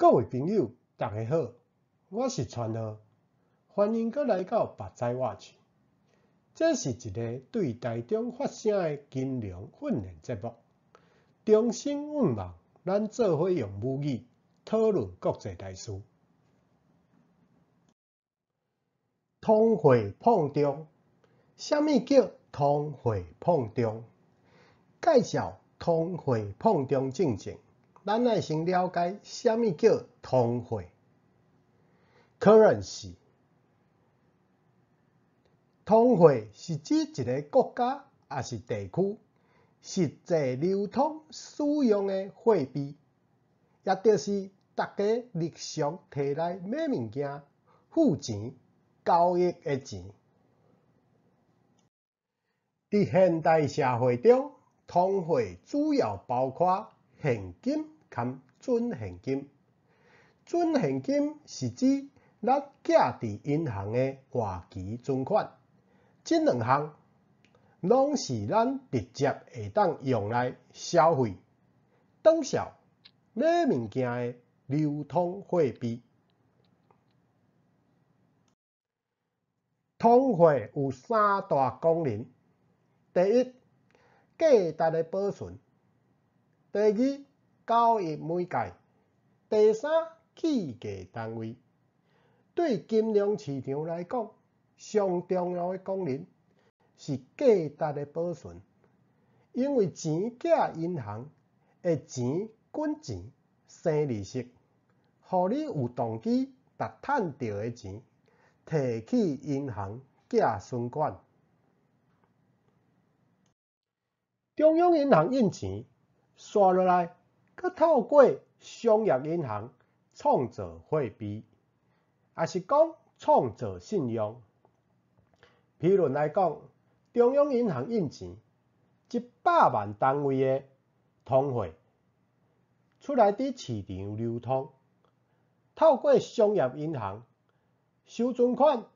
各位朋友，大家好，我是川浩，歡迎閣來到目屎 Watch。這是一个對台中發聲的金融訓練節目。衷心願望，咱做伙用母語討論國際大事。通貨膨脹，啥物叫通貨膨脹？介紹通貨膨脹進前，咱愛先了解啥物叫通貨。Currency，通貨是指一个國家抑是地區實際流通使用的貨幣，也就是大家日常提來買物件、付錢、交易的錢。佇現代社會中，通貨主要包括現金佮準現金。準現金是指咱寄佇銀行的活期存款，這兩項攏是咱直接會當用來消費、轉數、買物件的流通貨幣。通貨有三大功能：第一，價值的保存；第二，交易媒介；第三，計價單位。對金融市場來講，上重要的功能是價值的保存，因為錢寄銀行會錢滾錢生利息，予你有動機共趁著的錢提去銀行寄存款。中央銀行印錢，紲落來，閣透過商業銀行創造貨幣，抑是講創造信用。譬如來講，中央銀行印錢，100萬單位的通貨出來佇市場流通，透過商業銀行收存款、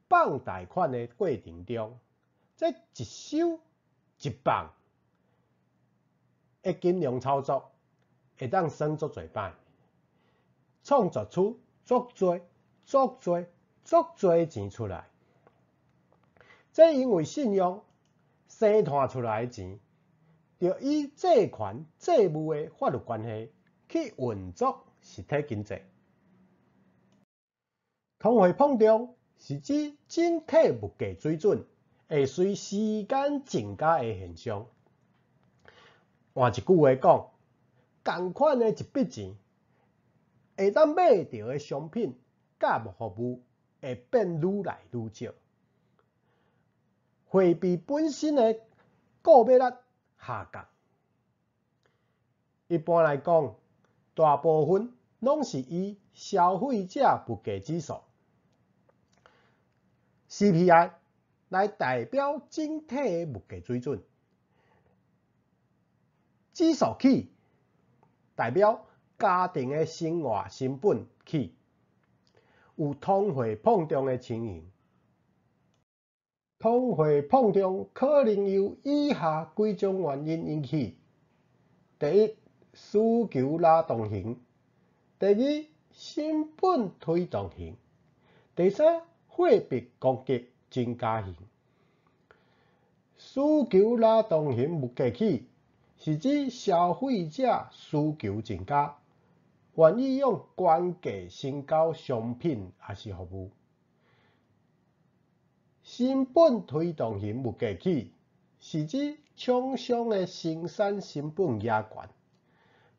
放貸款的過程中，這一收一放的金融操作，會當算足濟擺，創造出足濟、足濟、足濟的錢出來。這因為信用生湠出來的錢，就以債權債務的法律關係去運作實體經濟。通貨膨脹是指整體物價水準會隨時間增加的現象。換一句話講，仝款的一筆錢，會當買著的商品佮服務會變愈來愈少。貨幣本身的購買力下降。一般來講，大部分攏是以消費者物價指數（CPI）來代表整體的物價水準。指數起，代表家庭的生活成本起，有通貨膨脹的情形。通貨膨脹可能由以下幾種原因引起：第一，需求拉動型；第二，成本推動型；第三，貨幣供給增加型。需求拉動型物價起，是指消費者需求增加，願意用高價申購商品抑是服務。成本推動型物價起，是指廠商的生產成本加懸，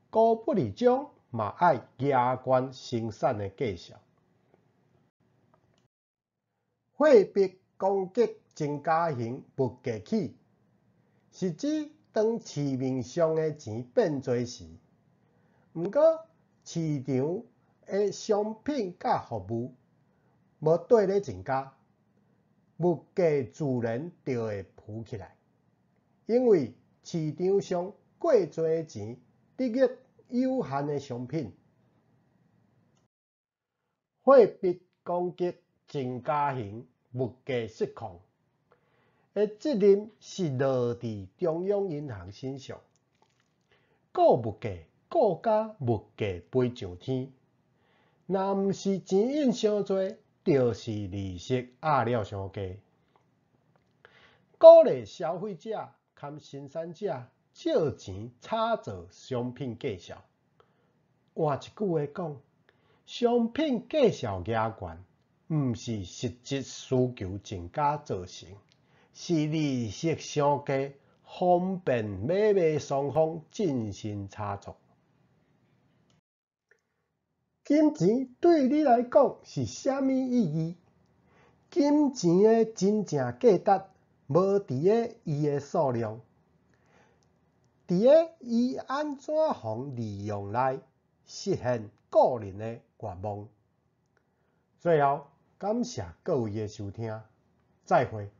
高不離將嘛愛加懸生產的價數。貨幣供給增加型物價起，是指當市面上的錢變濟時，毋過市場的商品佮服務無綴咧增加，物價自然就會浮起來，因為市場上過濟的錢得益有限的商品。貨幣供給增加型物價失控的責任是落佇中央銀行身上，顧物價、顧顧甲物價飛上天。若毋是錢印傷濟，就是利息壓了傷低。鼓勵消費者佮生產者借錢炒作商品價數。換一句話講，商品價數額懸，毋是實質需求增加造成，是利息傷低，方便買賣雙方進行炒作。金錢對你來講是啥物意義？金錢的真正價值，無佇咧伊的數量，佇咧伊按怎予利用來實現個人的願望。最後，感謝各位的收聽，再會。